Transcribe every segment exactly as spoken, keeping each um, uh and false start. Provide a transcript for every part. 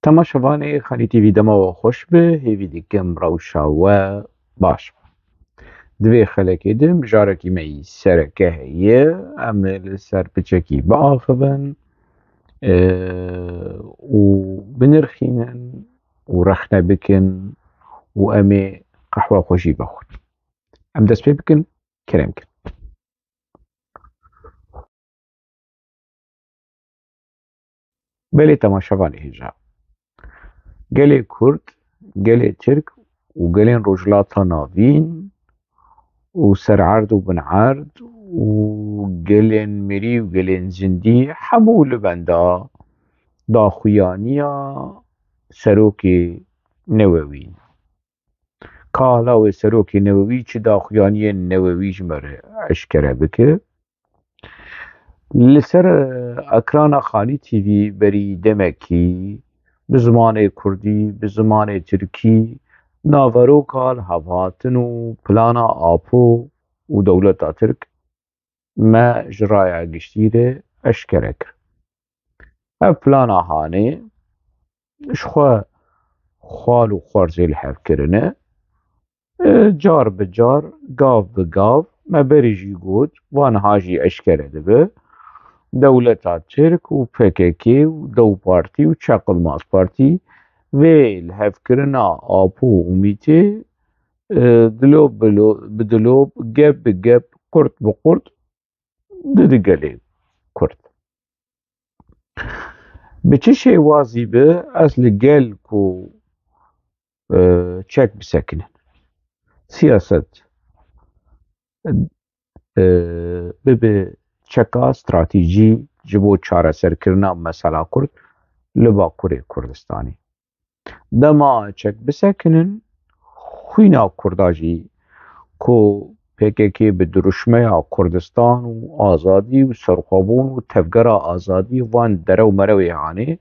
Temaşevanê Xalî T V, dema we xweş be, hêvî dikim rewşa we baş be. Di vê xelekê de mijarekî me yî sereke heye, em ê li ser piçekî biaxivin, e, û binirxînin û rexne bikin û em ê qehwe xwe jî vexwin. Em dest pê bikin, kerem kin. Belê temaşevanê hêja. Gelê Kurd, gelê Tirk û gelên Rojhilata Navîn û sererd û binerd û gelên mirî û gelên zindî hemû li benda daxuyaniya serokê Newewî ne. Ka hala wê serokê Newewî çi daxuyaniyên Newewî ji me re eşkere bike. Li ser, e, ekrana Xalî T V berî demekî bi zimanê kurdî, bi zimanê tirkî naveroka lihevhatin û plana Apo û dewleta Tirk me ji raya giştî re eşkere kir. Ev plana hanê ji xwe xal û xwerzê li hev kirine. E, car bi car, gav bi gav, me berî jî got, van niha jî eşkere dibe. Dewleta Tirk û P K K û DEM Partî û Çakılmaz Partî vê lihevkirina Apo û Mîtê, e, dilob bi lo-, bi dilob, gep bi gep, qurt bi qurt didi gelê Kurd. Bi çi şêwazî be, ez li gel ku, e, çek bisekinin. Siyaset, e, bibe çeka stratejî ji bo çareserkirina mesela Kurd li Bakurê Kurdistanê. Dema çek bisekinin, xwîna Kurda jî ku P K K bi dirûşmeya Kurdistan û azadî û serxwebûn û tevgera azadî van derew merewê hanê,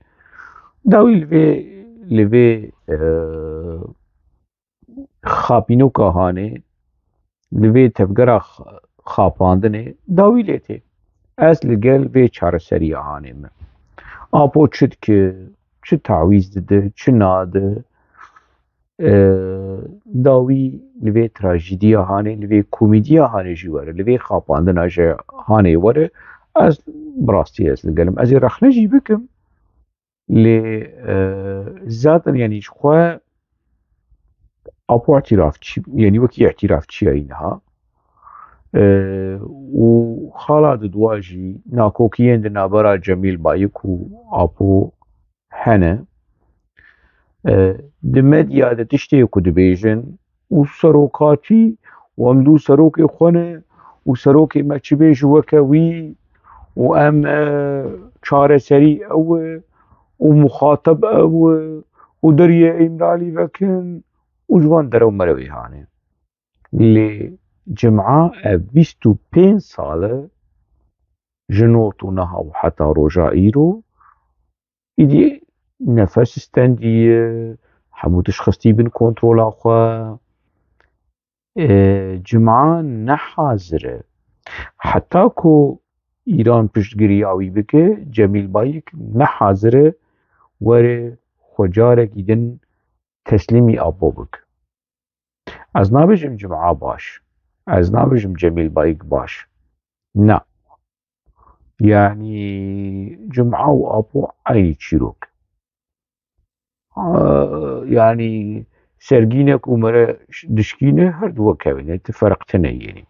dawî li vê, li vê, e, xapînoka hanê, li vê tevgera x-, xapandinê dawî lê tê. Ez li gel vê çareseriya hanê me. Apo çi dike, çi tawîz dide, çi nade, e, dawî li vê trajediya hanê, li vê komediya hanê jî were, li vê xapandina ji hanê were, ez bi rastî ez li gel im. Ez ê rexne jî bikim. Lê, e, zaten, yanî, ji xwe Apo îtirafçî, yanî, wekî îtirafçiyayî niha. E, û xala didwa jî nakokiyên di navbera Cemîl Bayik û Apo hene. E, di medya de tiştê ku dibêjin, û serokatî û em dû serokê xwe ne û serokê me çi bê ji weke wî û em, e, çareserî ew e û muxateb ew e û deriyê Îmralî vekin û ji van derew merewê hanê. Lê cima ev bîst û pênc sal e ji not û niha û heta roja îro, Îdî nefes stendî ye, hemû tişt xistî bin kontrola xwe. E, cima ne hazir e. Heta ku Îran piştgiriya wî bike, Cemîl Bayik ne hazir e were xwe carekî din teslîmî Apo bik. Ez nabêjim Cuma baş. Ez nabêjim Cemîl Bayik baş. Na. Yanî Cuma û Apo eynî çîrok. Aa, yanî sergînek û mere dişkîne her du wek hevî ne. Ti ferq tine yenî.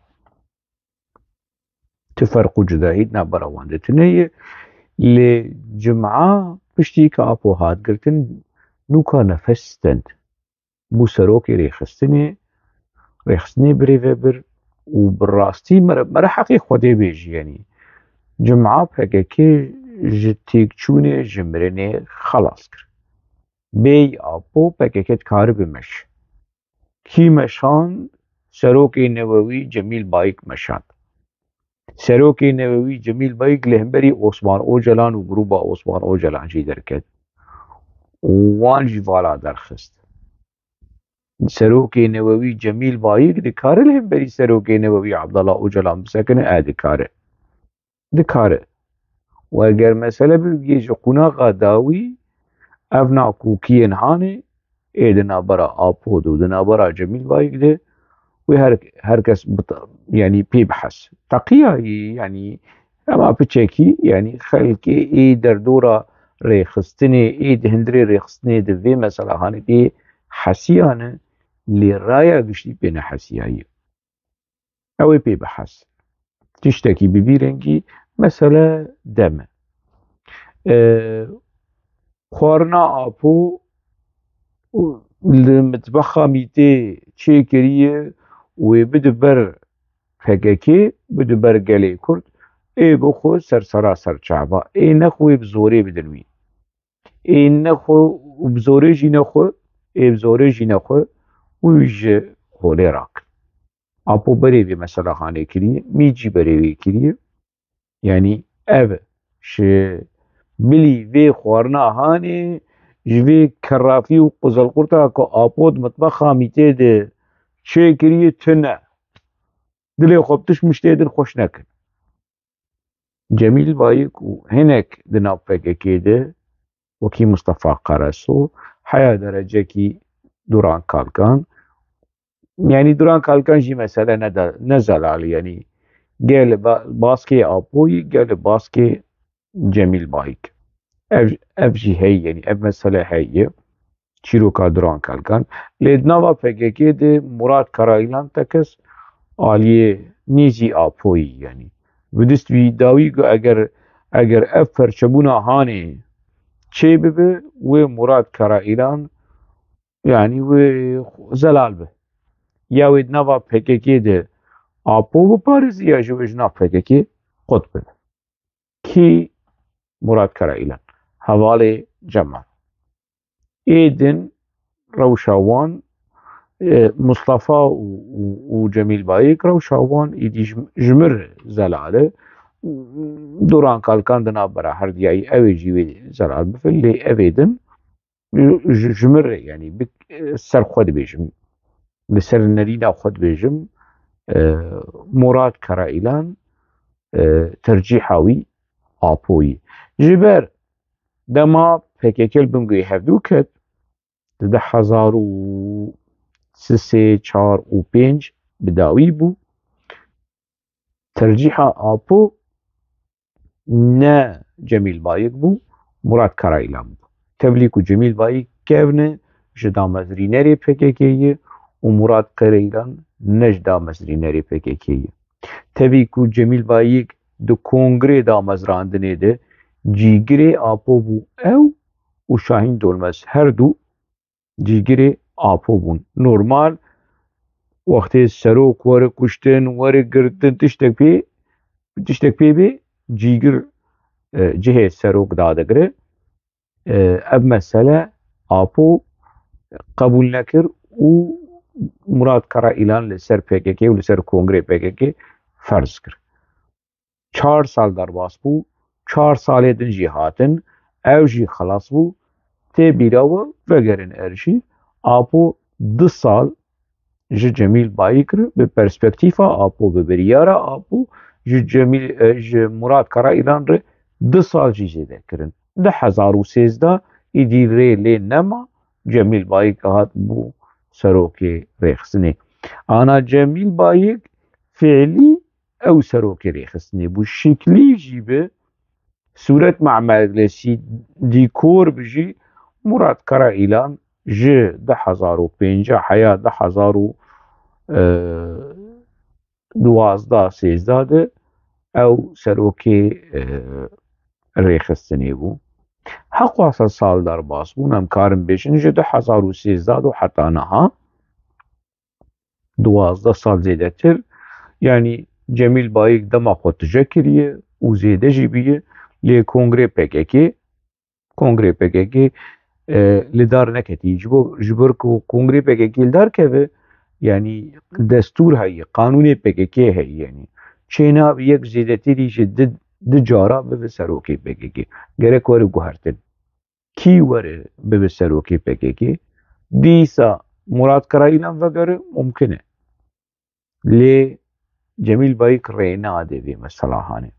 Ti ferq û cudahî di navbera wan de tune ye. Lê Cuma piştî ke Apo hat girtin, nûka nefes stend. Bû serokê rêxistinê, rêxistinê birêve bir û bi rastî mere, mere heqê Xwedê bêjî, yanî Cuma P K K ji têkçûnê, ji mirinê xelas kir. Bêyî Apo P K K dikaribe meş. Kî meşand? Serokê Newewî Cemîl Bayik meşand. Serokê Newewî Cemîl Bayik li hemberî Osman Ocalan û grûba Osman Ocalan jî derket û wan jî vala derxist. Serokê Newewî Cemîl Bayik dikare li hemberî Serokê Newewî Abdullah Ocalan bisekine? E, dikare. Dikare. Û eger mesele bibîye ji qunaxa dawî, Ev nakokiyên hanê ê di navbera Apo de û di navbera Cemîl Bayik de wê her, her kes bit-, yanî pê bihese. Teqiyayî, yanî ema piçekî, yanî xelkê ê derdora rêxistinê, ê di hundirê rêxistinê de vê mesela hanê pê hesiyane, lê raya giştî pê nehesiyayî. Ew ê pê bihese. Tiştekî bi vî rengî mesele dem e. E, xwarina Apo li mitbexa mîtê çêkiriye û wê bide ber P K K, bide ber gelê Kurd, ê bi xwe ser sera ser çava, ê nexwe wê bi zorê bidin wî. Ê nexwe û bi zorê jî nexwe, ê bi zorê jî nexwe û wî ji holê rakin. Apo berê vê mesela hanê kiriye, mît jî berê wê kiriye. Yanî ev ji bilî vê xwarina hanê, ji vê kerrafî û quzelqurta ku Apo di mitbexa mîtê de çêkiriye tune. Dilê xwe bi tişt miştê din xweş nekin. Cemîl Bayik û hinek di nav P K K de, wekî Mustafa Karaso, heya derecekî Duran Kalkan, yanî Duran Kalkan jî mesele ne de, ne zelal e, yanî gel ba-, baskê Apoyî, gel baskê Cemîl Bayik. Ev, ev jî heye, yanî ev mesele heye. Çîroka Duran Kalkan. Lê di nava P K K de Murat Karayilan tekez aliyê nêzî Apoyî, yanî bi dest wî dawî ku eger, eger ev perçebûna hanê çê bibe, wê Murat Karayilan, yanî wê zelal be. Ya wê di nava P K K de Apo biparêze ya jî wê ji nav P K K qut bibe. Kî? Murat Karayilan, hevalê Cemal. Ê din rewşa wan, e, Mustafa û, û, û Cemîl Bayik, rewşa wan êdî ji, ji mir zelal e. Duran Kalkan di navbera herdiyayî, ew ê jî wê zelal bife, lê ev ê din ji, ji mir re, yanî bi, ser xwe dibêjim, li ser nerîna xwe dibêjim, e, Murat Karayilan, e, tercîha wî Apoyî. Ji ber dema P K K li bin guhê hevdû ket, di du hezar û sê, çar û pênc bi dawî bû. Tercîha Apo ne Cemîl Bayik bû, Murat Karayilan bû. Tevlî ku Cemîl Bayik kevne ji damezrînerê P K K ye û Murat Karayilan ne ji damezrînerê P K K ye. Tevî ku Cemîl Bayik di kongrê damezrandinê de cîgirê Apo bû, ew û Şahîn Dolmez her du cîgirê Apo bûn. Normal, wextê serok were kuştin, were girtin, tiştek pê, tiştek pê bê, cîgir, e, cihê serok dadigire. E, ev mesele Apo qebûl nekir û Murat Karayilan li ser P K K û li ser kongrê P K K ferz kir. Çar sal derbas bû, çar salê din jî hatin, ew jî xelas bû, tê bîra we vegerin êrişîv. Apo du sal ji Cemîl Bayik re, bi perspektîfa Apo, bi biryara Apo, ji Cemîl, e, ji Murat Karayilan re du sal jî zêde kirin. Du hezar û sêzdeh îdî rê lê nema, Cemîl Bayik hat bû serokê rêxistinê. Ana Cemîl Bayik fiilî ew serokê rêxistinê bû. Şiklî jî bi sûret memelesî, dîkor bi jî Murat Karayilan ji du hezar û pêncî heya du hezar û duwazdeh sêzdeh de ew serokê, e, rêxistinê bû. Heqwasa sal derbas bûn, em karin bêjin ji du hezar û sêzdeh de heta niha duwazdeh sal zêdetir, yanî Cemîl Bayik dema xwe tije kiriye û zêde jî bûye, lê kongrê P K K, kongrê P K K, e, li dar neketî. Ji bo, ji ber ku kongrê P K K li dar keve, yanî destûr heye, qanûnê P K K heye, yanî çênabe yek zêdetirî ji di, di cara bibe serokê P K K. Gerek were guhertin. Kî were bibe serokê P K K? Dîsa Murat Karayilan vegere mumkin e. Lê Cemîl Bayik rê nade vê mesela hanê.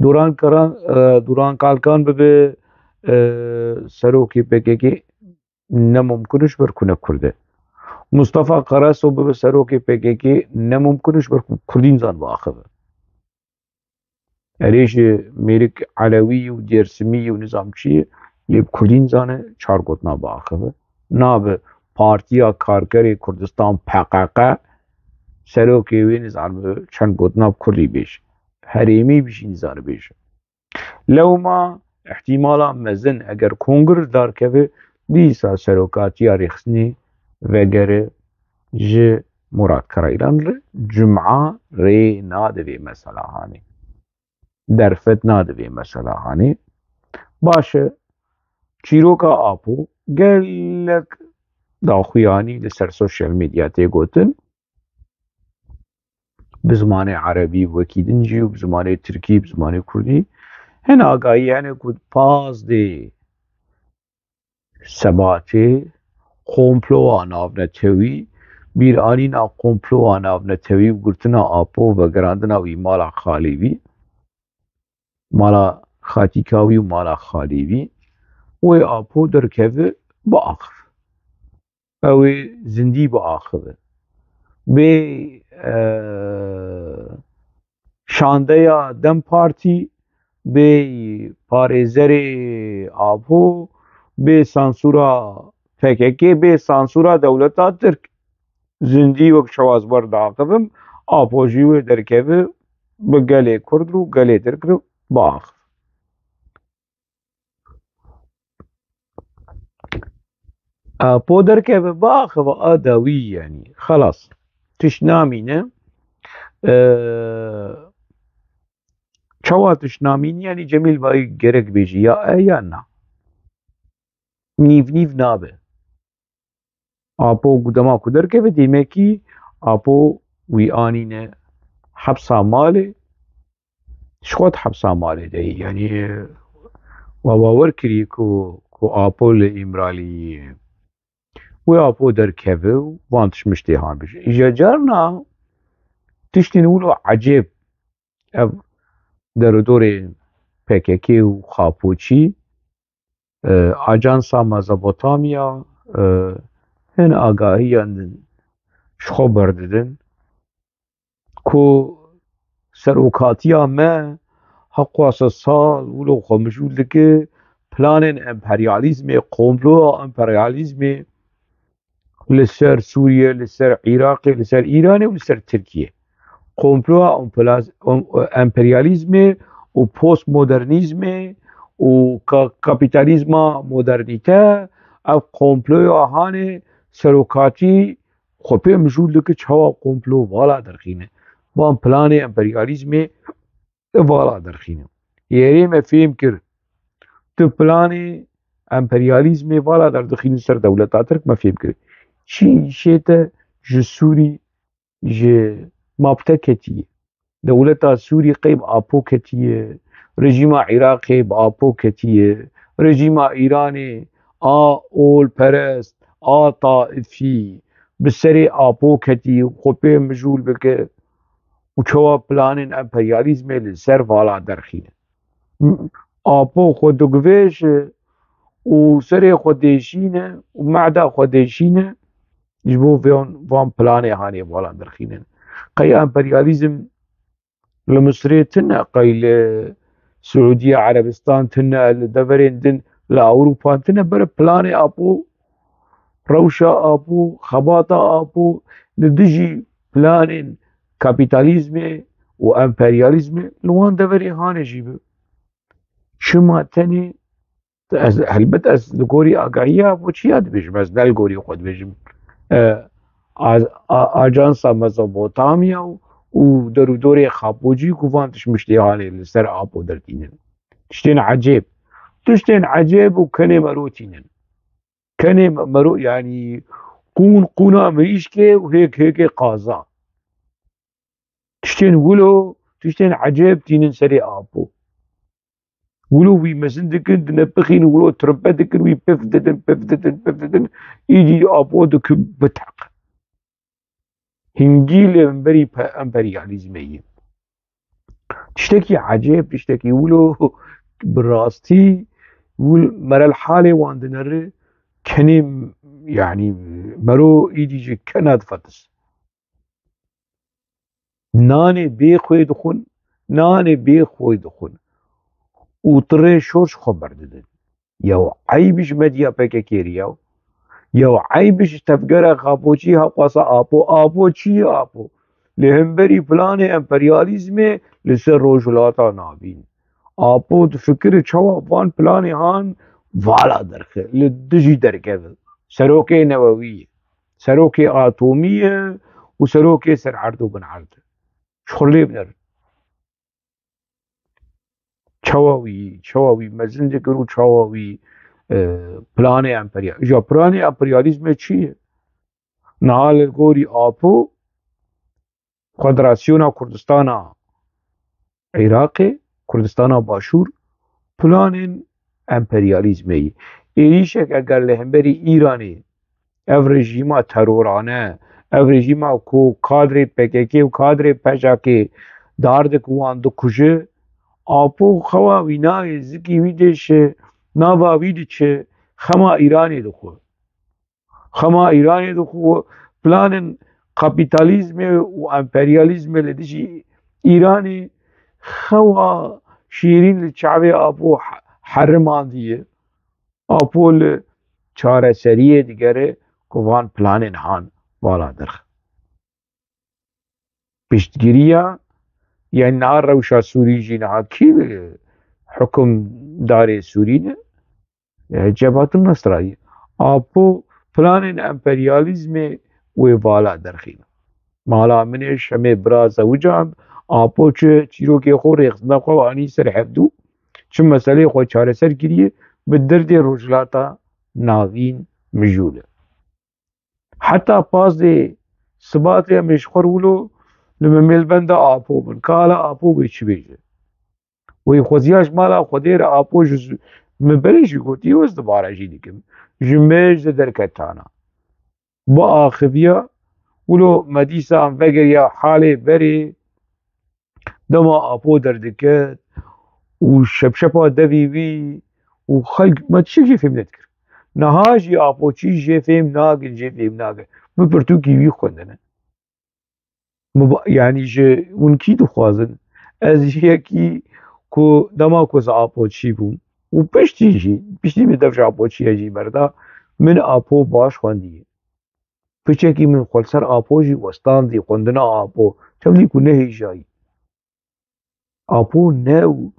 Duran Karan, e, Duran Kalkan bibe, e, serokê P K K ne mumkin e ji ber ku ne Kurd e. Mustafa Karaso bibe serokê P K K ne mumkin e ji ber ku Kurdî nizan biaxive. Erê ji mêrik Elewî û Dêrsimî û nizam çi ye, lê bi Kurdî nizane çar gotina biaxive. Nabe Partiya Karkerê Kurdistan, P K K, serokê wê nizane bi çend gotina bi Kurdî bêje. Herêmî bijî nizane bêje. Lewma îhtîmala mezin eger kongir li dar keve, dîsa serokatiya rêxistinê vegere ji Murat Karayîlan re. Cuma rê nade vê mesela hanê. Derfet nade vê mesela hanê. Baş e, çîroka Apo gelek daxuyanî li ser sosyal medya tê gotin. Bi zimanê erebî, wekî din jî û bi zimanê tirkî, bi zimanê kurdî. Hin agahî hene ku pazdeh Sebatê komploa navnetewî, bîranîna komploa navnetewî û girtina Apo, vegerandina wî mala xalê wî, mala xatîka wî û mala xalê wî, wê Apo derkeve biaxive. Ew ê zindî biaxive. Bê, e, şandeya DEM Partî, bê parêzerê Apo, bê sansûra P K K, bê sansûra dewleta Tirk. Zindî wek çawa ez ber diaxivim, Apo jî wê derkeve, bi gelê Kurd re û gelê Tirk re biaxive. Apo derkeve, biaxive, a dawî, yanî xelas. Tişt namîne. Ee, çawa tişt namîne? Yanî Cemîl Bayik gerek bêjî ya e ya na. Nîv nîv nabe. Apo ku dema ku derkeve, dêmekî Apo wî anîne hepsa malê, ji xwe di hepsa malê de yî. Yanî we bawer kirî ku, ku Apo li Îmraliyê ye. Wê Apo derkeve û van tişt miştê han bije. Îja carna tiştên wilo ecêb, ev derûdorê P K K û Xapoçî, e, Ajansa Mezopotamya, e, hin agahiyan din ji xwe berdidin ku serokatiya me heqwasa sal wilo xwe mijûl dike planên emperyalîzmê, komploya emperyalîzmê li ser Sûriye, li ser Iraqê, li ser Îranê û li ser Tirkiye. Komploya emperyalîzmê û postmodernîzmê û ka-, kapîtalîzma modernîte, ev komploya hanê serokatî xwe pê mijûl dike çawa komplo vala derxîne. Van planê emperyalîzmê vala derxîne. Yerê me fêm kir. Tu planê emperyalîzmê vala derdixînî ser dewleta Tirk, me fêm kir. Çî îşê te ji Sûrî, ji ma bi te ketiye? Dewleta Sûrî qey bi Apo ketiye? Rejîma Iraqê bi Apo ketiye? Rejîma Îranê a olperest, a taifî bi serê Apo ketî û xwe pê mijûl bike û çawa planên emperyalîzmê li ser vala derxîne? Apo xwe digvêje û serê xwe dêşîne û mehda xwe dêşîne, ji bo van, van planê hanê vala derxînin. Qey emperyalîzm li Misirê tune, qey li Siûdiya Erebistan tune, li deverên din li Ewropa tune, ber planê Apo, rewşa Apo, xebata Apo li dijî planên kapîtalîzmê û emperyalîzmê li wan deverê hanê jî bi. Çima tenê, ez, helbet ez li gorî agahiya bo çiya dibêjim, ez ne li gorî xwe dibêjim. E, a-, a-, Ajansa Mezopotamya û, û derûdorê Xapocî ku van tişt miştê hanê li ser Apo dertînin. Tiştên ecêb. Tiştên ecêb û kenê merotînin. Kenê me-, mero-, yanî qûn qûna mirîşkê û hêk hêkê qaza. Tiştên wilo, tiştên ecêb tînin serê Apo. Wilo wî mezin dikin, dine pixîn, wilo tirpe dikin, wî pif didin, pif didin, pif didin. Îdî Apo dikin biteq. Hingî li hemberî pe-, emperyalîzmê ye. Tiştekî ecêb, tiştekî wilo bi rastî Wil merel halê wan dineri kenê, yanî mero îdî ji kena difetis. Nanê bê xwê dixwin, nanê bê xwê dixwin û tirê şor ji xwe berdidin. Yew eyb ji medya P K K re ye. Yew eyb ji tevgera Xapoçî, hewqasa Apo. Apo çi ye Apo? Li hemberî planê emperyalîzmê li ser Rojhilata Navîn. Apo difikire çawa van planê han vala derxe, li dijî derkeve. Serokê newewî ye, serokê atomî ye û serokê ser erd û bin erd. Ji xwe lê biner. Çawa wî, çawa wî mezin dikir û çawa wî, e, planê emperya-, îja planê emperyalîzmê çi ye? Niha li gorî Apo, Federasyona Kurdistana Iraqê, Kurdistana Başûr, planên emperyalîzmê ye. Êrîşek eger li hemberî Îranê, ev rejîma terorane, ev rejîma ku kadrê P K K û kadrê P J K dar dik wan dikuje, Apo xewa wî nayê, zikî wî dêşe, nava wî diçe, xema Îranê dixwe. Xema Îranê dixwe, planên kapîtalîzmê û emperyalîzmê li dijî Îranê xewa şîrîn li çavê Apo he-, herimandiye. Apo li çareseriyê digere ku van planên han vala derxe. Piştgiriya, yani niha rewşa Sûrî jî niha kî hukimdarê Sûrî ne? E, Cebatun Nusra ye. Apo planên emperyalîzmê wê vala derxîne. Mala min ê Şemê bira zewicand, Apo çi çîrokê xwe, rêxistina xwe anî ser hevdû, çi meseleyê xwe çareser kiriye, bi derdê Rojhilata Navîn mijûl e. Heta pazdeh Sibatê em ê ji xwe re wilo li Memêlbenda Apo bin. Ka hala Apo wê çi bêje? Wê xweziya ji mala Xwedê re Apo ji z-, min berê jî gotiye, ez dubare jî dikim. Ji mêj de derketana. Biaxiviya, wilo me dîsa em vegeriya halê berê, dema Apo derdiket û şepşepa devî wî û xelk me tiştekî fêm nedikir. Niha jî Apoçî jê fêm nakin, jê fêm nakin. Min pirtûkî wî xwendine. Min ba-, yanî ji hûn kî dixwazin? Ez ji yekî ku dema ku ez Apoçî bûm û piştî jî, piştî min dev ji Apoçiyê jî berda, min Apo baş xwendiye. Piçekî min xwe li ser Apo jî westandî, xwendina Apo. Tevlî ku nehêjayî. Apo ne û,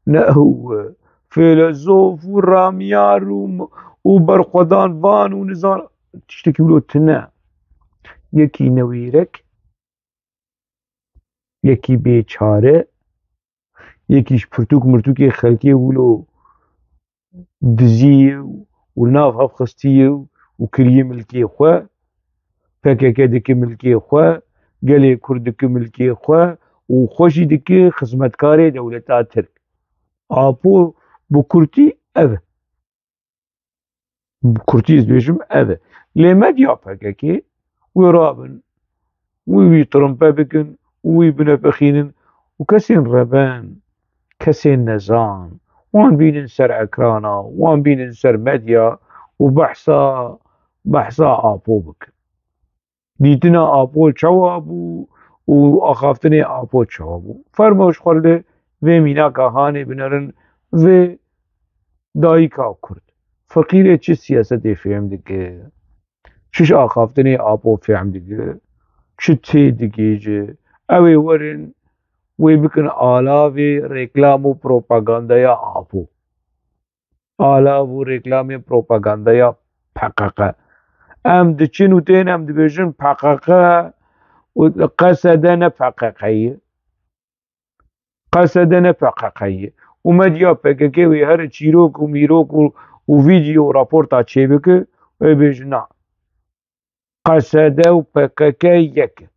ne ew, e, fêlezof û ramiyar û, û berxwedan van û nizan tiştekî wilo tune. Yekî newêrek, yekî bêçare, yekî ji pirtûk mirtûkê xelkê wilo dizî û li nav hev xistiye û kiriye milkê xwe, P K K dike milkê xwe, gelê Kurd dike milkê xwe û xwe jî dike xizmetkarê dewleta Tirk. Apo bi kurtî ev e. Bi kurtî ez bêjim ev e. Lê medya P K K wê rabin, wî wî trimpe bikin û wî binepixînin û kesên reben, kesên nezan, wan bînin ser ekrana, wan bînin ser medya û behsa, behsa Apo bikin. Dîtina Apo çawa bû û axaftinê Apo çawa bû? Fermo ji xwe li vê mînaka hanê binerin, vê dayika Kurd. Feqîrê çi siyasetê fêm dike? Çi ji axaftinê Apo fêm dike? Çi tê digihîje? Ew ê werin wê bikin alavê reklam û propagandaya Apo. Alav û reklamê propagandaya P K K. Em diçin û tên em dibêjin P K K û Q S D ne P K K ye. Q S D ne P K K ye. Û medya P K K wê here çîrok û mîrok û, û vîdeo û raporta çêbike, wê bêjin na. Q S D û P K K yek e.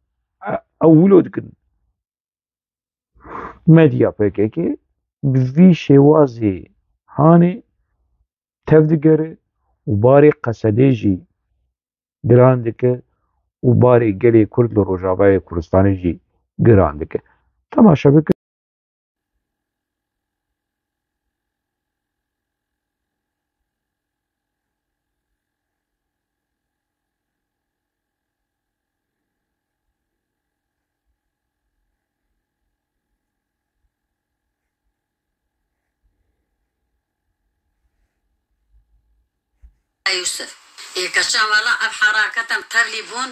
E, ew wilo dikin. Medya P K K bi vî şêwazê hanê tev digere û barê Q S D jî giran dike û barê gelê Kurd li Rojavayê Kurdistanê jî giran dike. Temaşe bikin. Yûsif. Ê keçan wela ev heraket em tevlî bûn,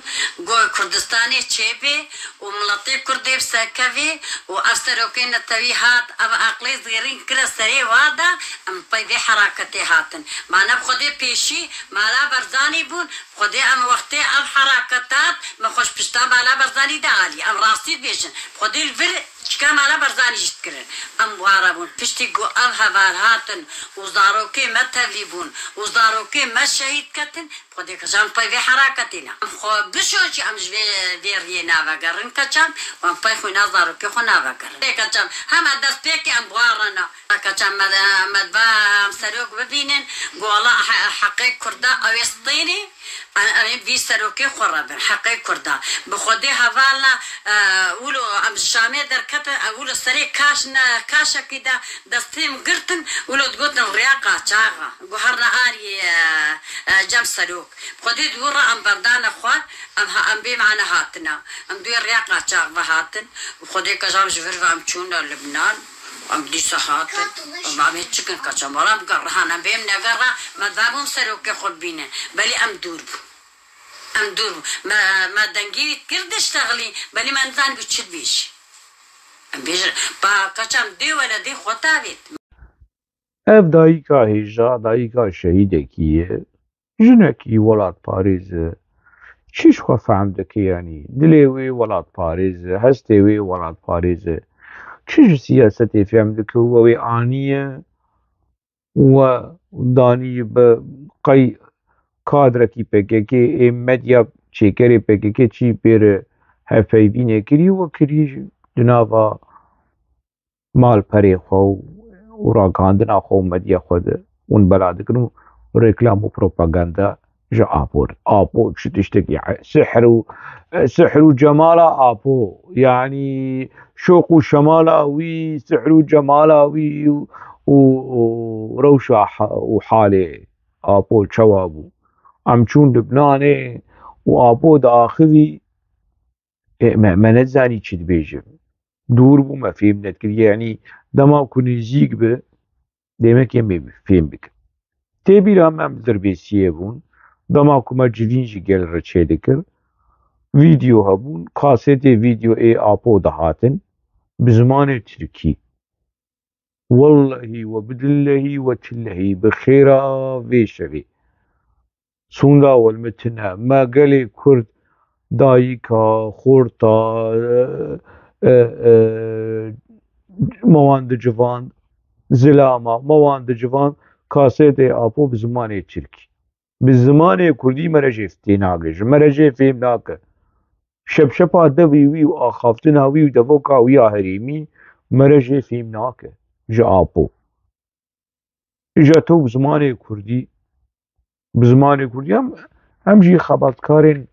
go Kurdistanê çêbê û miletê Kurd ê bi ser kevê û ev serokê netewî hat, ev aqlê zêrîn kire serê wa de, em pey vê heraketê hatin. Ma ne bi Xwedê pêşî mala Barzanî bûn, bi Xwedê em wextê ev hereket hat, me xweş pişta mala Barzanî de alî. Em rastî dibêjin. Xwedê li vir çika mala Barzanî jî dikirin. Em wara bûn. Piştî ku ev heval hatin û zarokê me tevlî bûn û zarokê me şehîd ketin, Xwedê keçan pey vê heraketê ne. Em xwe bişo jî em ji vê, vê riyê navegerin keçan û em pey xwîna zarokê xwe navegerin. Vê keçan hema destpêkê em warana. Keçan me, me diva em serok bibînin, ku wela he-, heqê Kurda ew ê stênê. Em, em ê vî serokê xwe re bin, heqê Kurda. Bi Xwedê hevalna, e, wilo em ji Şamê derketin, e, wilo serê kaş ne, kaşekî de destê min girtin, wilo digotin riya qaçaxa. Guherna ariyê, e, e, cem serok. Bi Xwedê di wir re em berdane xwe, em ha, em bê mane hatina. Em duyê riya qaçax ve hatin. Bi Xwedê kecam ji vir ve em çûne Libnan. Em dîsa hatin. Em ê çikin kaçan. Wala em gerhan, em bêm negerra, me vebûn serokê xwe bînin. Belê em dûr bûn. Em dûr bûn. Me, me dengî kir diştexlî. Belê me nizan ku çi dibêjî. Em bêjin, ba kaçan dê weledê xwe tavêt. Ev dayika hêja, dayika şehîdekî ye. Jinekî welatparêz e. Çi ji xwe fehm dike, yanî dilê wê welatparêz e, hestê wê welatparêz e. Çi ji siyasetê fehm dike û wê aniye we danî bi qey kadrekî P K K ê medya çêkerê P K K çî pê re hevpeyvînê kirî we kirî di nava malperê xwe û, û ragihandina xwe û medya xwe de hûn bela dikin û reklam û propaganda ji Apo re. Apo çi tiştekî e, sihr û, sihr û cemala Apo, yanî şoq û şemala wî, sihr û cemala wî û, û, û rewşa ha-, û halê Apo çawa bû. Em çûn Libnanê û Apo diaxivî, ê, me, me nezanî çi dibêjim. Dûr bû, me fêm nedikir. Yanî dema ku nêzîk bi, dêmekê em ê fêm bikin. Tê bîra me em li Dirbêsiyê bûn. Dema ku me civîn ji gel re çêdikir, vîdeo hebûn, kasetê vîdeo ê Apo dihatin bi zimanê tirkî. Wellehî we bidillehî we tillehî bi xêra vê şevê. Sûnda welmitine, me gelê Kurd, dayika, xorta, e, e, e, me wan dicivand, zilama, me wan dicivand, kasetê Apo bi zimanê tirkî. Bi zimanê kurdî me re jê tênagihîje, me re jê fêm nake. Şepşepa devê wî û axaftina wî û devoka wî ya herêmî me re jê fêm nake ji Apo. Îja to bi zimanê kurdî, bi zimanê kurdî em, em jî xebatkarên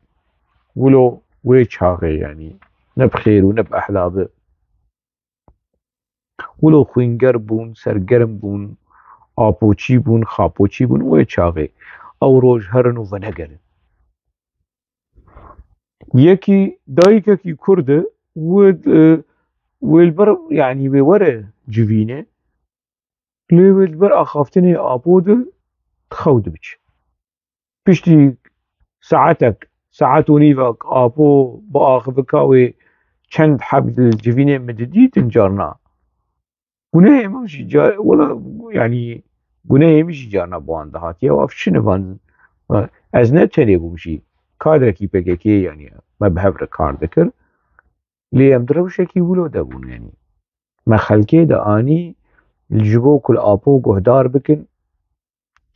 wilo wê çaxê, yanî ne bi xêr û ne bi ehla bi. Wilo xwînger bûn, sergerm bûn, apoçî bûn, xapoçî bûn wê çaxê. Ew roj herin û venegerin. Yekî dayikekî kurd e, wê, e, wê li ber, yanî wê were civînê, lê wê li ber axaftinê Apo de xew dibiçe. Piştî saetek, saet û nîvek Apo biaxivika wê çend heb li civînê min didîtin carna. Gunehê min jî ca-, wela, yanî gunehê min jî carna bi wan dihatiye. Ev çi ne van? Ez ne tenê bûm jî. Kadrekî P K K, yanî me bi hev re kar dikir. Lê em di rewşekî wilo de bûn, yanî me xelkê de anî ji bo ku li Apo guhdar bikin,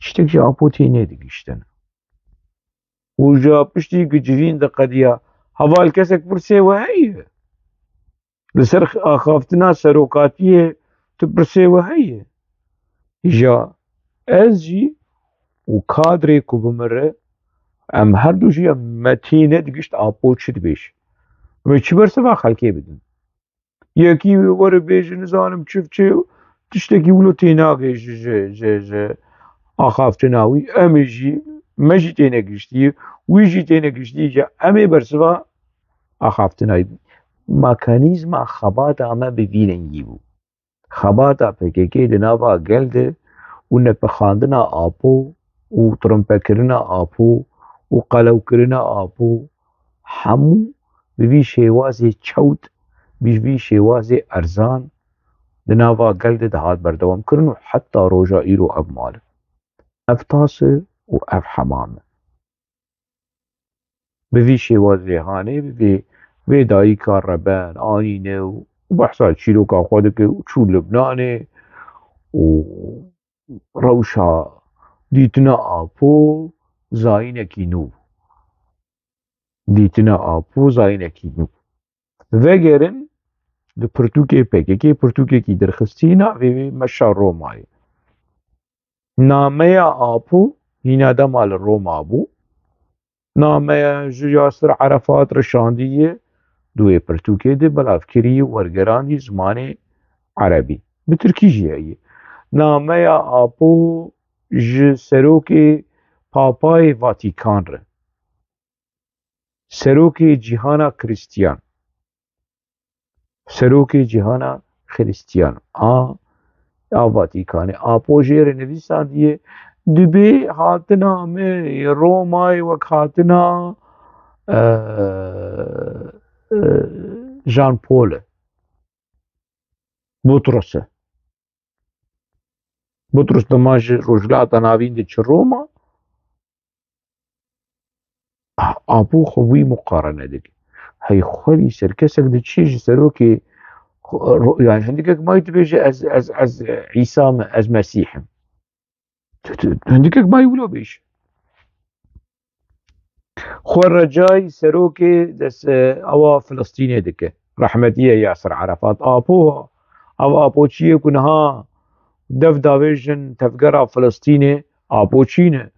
tiştek ji Apo tê nedigihîştin. Û ji piştî ku civîn diqediya, heval kesek pirsê we heye? Li ser axaftina serokatiyê tu pirsê we heye? Îja ez jî û kadrê ku bi min re, em her du jî em me tê nedigihîşt Apo çi dibêje. Em ê çi bersiva xelkê bidin? Yekî wê were bêje nizanim çi çi, tiştekî wilo tênagihîje ji, ji, ji axaftina wî. Em ê jî, me jî tênegihîştiye, wî jî tênegihîştiye, îja em ê bersiva axaftina wî. Mekanîzma xebata me bi vî rengî bû. Xebata P K K di nava gel de û nepixandina Apo û tirimpekirina Apo û qelewkirina Apo, hemû bi vî şêwazê çewt, bi vî şêwazê erzan di nava gel de dihat berdewam kirin û heta roja îro ev mal e. Ev tas e û ev hemam e. Bi vî şêwazê hanê, bi vê, vê dayika reben anîne û behsa çîroka xwe dike û çû Libnanê û rewşa dîtina Apo zayînekî nû. Dîtina Apo zayînekî nû. Vegerin li pirtûkê P K K, pirtûkekî derxistî navê wê Meşa Romayê. Nameya Apo hîna dema li Roma bû. Nameya ji Yasir Erefat re şandiye, di wê pirtûkê de belavkirî û wergerandî zimanê erebî. Bi tirkî jî heye. Nameya Apo ji serokê Papayê Vatîkan re. Serokê cîhana Kristiyan. Serokê cîhana Xristiyan a, a Vatîkanê. Apo jê re nivîsandiye, dibê hatina me yê Romayê wek hatina, e, e, Jean Paul e. Butros e. Butrus dema ji Rojhilata Navîn diçe Roma, Apo xwe wî muqarene dike. Hey xwedî ser kesek diçî ji serokê xwe, ro-, yani hindikek mayî dibêje ez, ez, ez Îsa me, ez Mesîh im. Tu, tu, hindikek mayî wilo bêje. Xwe recayî serokê dest, e, ewa Filistînê dike. Rehmetî ye Yasir Erefat. Apo, ev Apo çi ye ku niha dev davêjin tevgera Filistînê, Apo çî ne?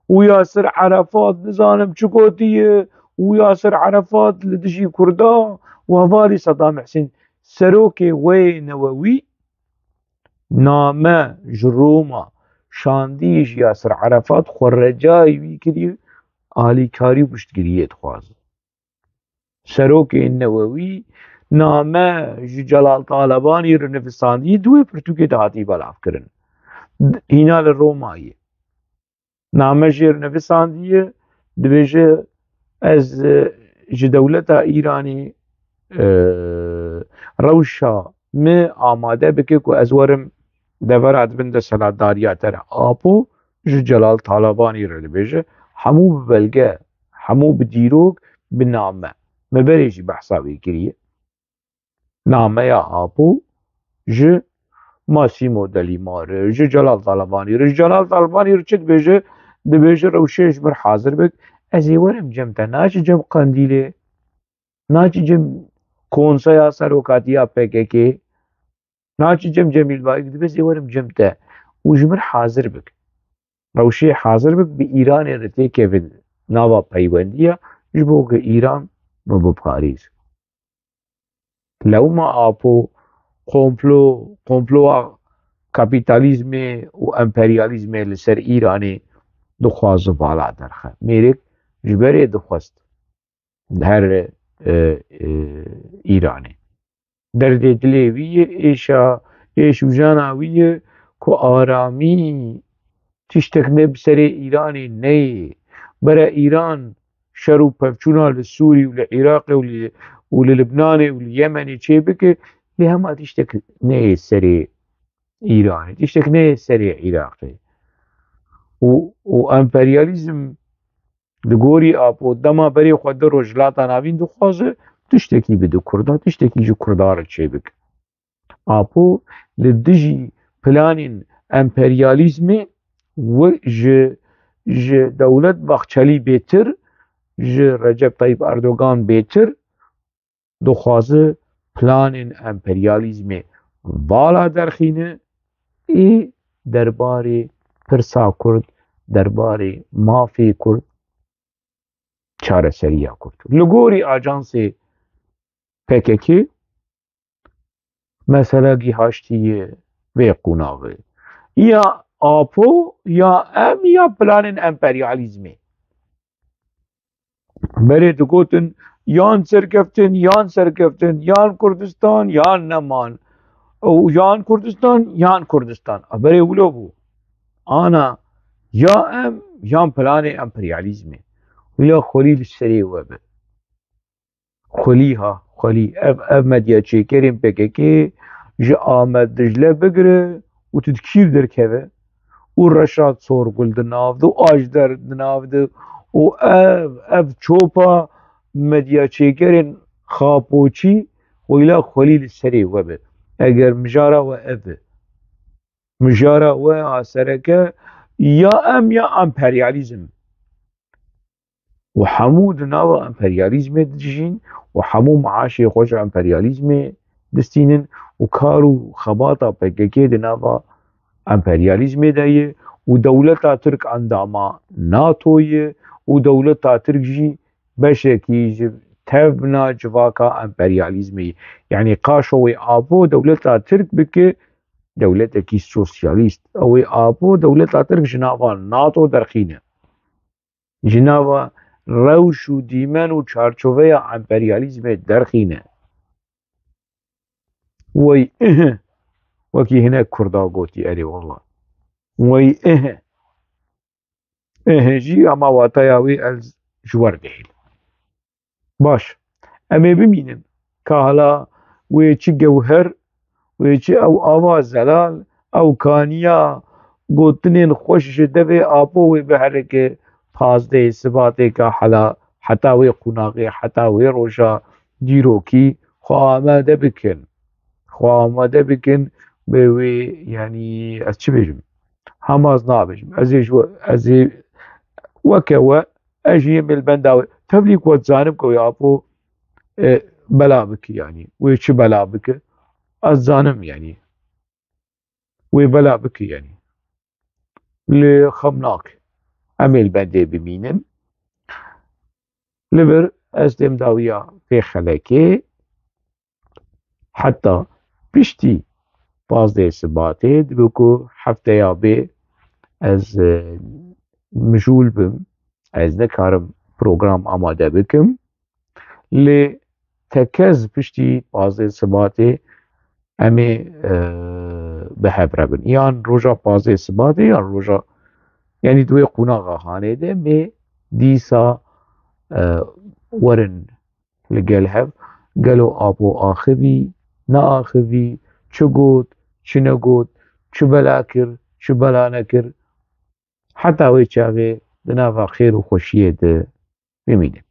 Û Yasir Erefat nizanim çi gotiye, û Yasir Erefat li dijî Kurda û hevalî Sedam Husên, serokê wê newewî, name ji Roma şandî ji Yasir Erefat xwe recayî wî kirî, alîkarî û piştgiriyê dixwaze. Serokê newewî name ji Celal Talebanî re nivîsandî, di wê pirtûkê de hatî belavkirin. D-, hîna li Roma ye. Name jê re nivîsandiye, dibêje, ez, e, ji dewleta Îranê, e, rewşa me amade bike ku ez werim devera di bin desthilatdariya te re. Apo ji Celal Talebanî re dibêje, hemû bi belge, hemû bi dîrok, bi name. Me berê jî behsa wê kiriye. Nameya Apo ji Massimo D'Alema re, ji Celal Talebanî re, ji Celal Talebanî re çi dibêje? Dibêje rewşê ji mir hazir bik, ez ê werim cem te, naçi cem Qendîlê, naçi cem Konseya Serokatiya P K K, naçi cem Cemîl Bayik, dibê ez ê werim cem te û ji mir hazir bik. Rewşê hazir bik, bi Îranê re têkevin nava peywendiya, ji bo ku Îran bibe parêz. Lewma Apo komplo, komploya kapîtalîzmê û emperyalîzmê li ser Îranê dixwaze vala derxe. Mêrik ji berê dixwest her, e, e, Îranê. Derdê dilê wî ye, êşa, êş û jana wî ye ku aramî tiştek ne bi serê Îranê neyê. Bere Îran şer û pevçûna li Sûrî û li Iraqê û li, û li Libnanê û li Yemenê çêbike, lê hema tiştek neyê serê Îranê, tiştek neyê serê Iraqê. Û, û emperyalîzm li gorî Apo dema berê xwe di Rojhilata Navîn dixwaze, tiştekî bide Kurda, tiştekî ji Kurda re çêbike. Apo li dijî planên emperyalîzmê û ji, ji Dewlet Bahçelî bêtir, ji Recep Tayyip Erdogan bêtir dixwaze planên emperyalîzmê vala derxîne, ê derbarê pirsa Kurd, derbarê mafê Kurd, çareseriya Kurd. Li gorî ajansê P K K, mesele gihaştiye vê qonaxê. Ya Apo, ya em, ya planên emperyalîzmê. Berê digotin, yan serkeftin, yan serkeftin, yan Kurdistan, yan neman. Û yan Kurdistan, yan Kurdistan. A, berê wilo bû. Ana Ya em, yan planê emperyalîzmê. Wila xwelî li serê we be. Xwelî ha, xwelî. Ev, ev medya çêkerên P K K ji Amed Dicle bigire û tu di kîr derkeve û Reşad Sorgul di nav de û Ajder di nav de û ev, ev çopa medya çêkerên xapoçî wila xwelî li serê we be. Eger mijara we ev be. Mijara we a sereke ya em ya emperyalîzm. Û hemû di nava emperyalîzmê dijîn û hemû maaşê xwe ji emperyalîzmê distînin û kar û xebata P K K di nava emperyalîzmê de ye û dewleta Tirk endama NATO ye û dewleta Tirk jî beşekî ji tevna civaka emperyalîzmê ye. Yanî qaşo wê Apo dewleta Tirk bike dewletekî sosyalîst. Ew ê Apo dewleta Tirk ji nava NATO derxîne. Ji nava rewş û dîmen û çarçoveya emperyalîzmê derxîne. Wey ih, wekî hinek Kurda gotî, erê wela. Wey ih. Ih jî hema wataya wê ez ji we re dihêlim. Baş, em ê bimînin ka hala wê çi gewher, wê çi ew ava zelal, ew kaniya gotinên xweş ji devê Apo wê biherike pazdehê Sibatê ka hala heta wê qunaxê, heta wê roja dîrokî xwe amade bikin. Xwe amade bikin bi wê, yanî ez çi bêjim? Hema ez nabêjim. Ez ê ji we, ez ê weke we, ez jî yê mêlbenda wê. Tevlî ku ez dizanim ku wê Apo, e, bela bike, yanî. Wê çi bela bike? Ez dizanim, yanî. Wê bela bike, yanî. Lê xem nake. Em ê li bendê bimînin. Li vir ez dêm dawiya vê xelekê heta piştî pazdeh Sibatê, dibe ku hefteya bê ez, e, mijûl bim, ez nikarim program amade bikim. Lê tekez piştî pazdeh Sibatê em ê, e, bi hev re bin. Yan roja pazdeh Sibatê, yan roja, yanî di wê qunaxa hanê de em ê dîsa, e, werin li gel hev. Gelo Apo axivî, neaxivî, çi got, çi negot, çi bela kir, çi bela nekir? Heta wê çaxê di nava xêr û xweşiyê de bimînin.